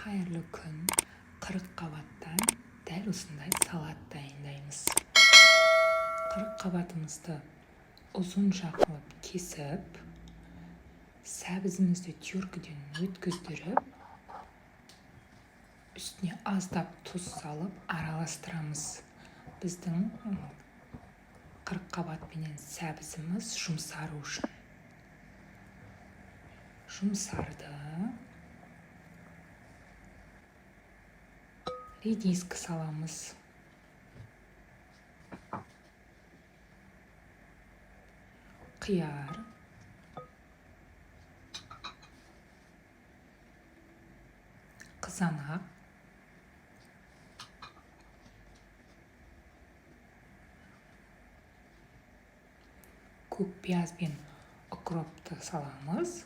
Қайырлы күн! Қырыққабаттан дәл осындай салат дайындаймыз. Қырыққабатымызды ұзынша қылып кесіп, сәбізімізді теркіден өткіздіріп, үстіне аздап тұз салып араластырамыз. Біздің қырыққабат пенен сәбізіміз жұмсару үшін. Жұмсарды. Редиска саламыз. Қияр. Қызанақ. Көк пияз бен укропты саламыз.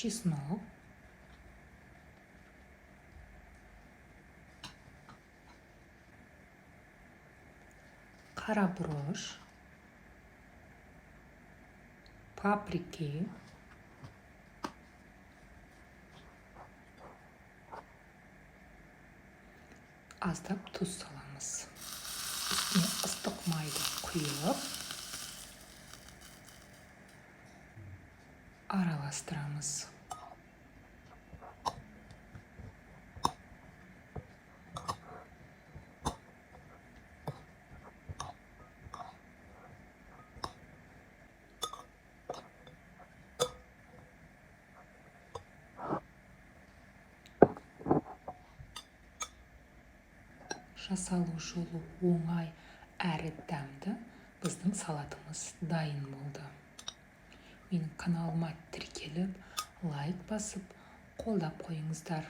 Чеснок. Қара бұрыш, паприка, аздап тұз саламыз. Үстіне ыстық майды құйып, араластырамыз. Жасалу жолы оңай әрі дәмді біздің салатымыз дайын болды. Менің каналыма тіркеліп, лайк басып, қолдап қойыңыздар.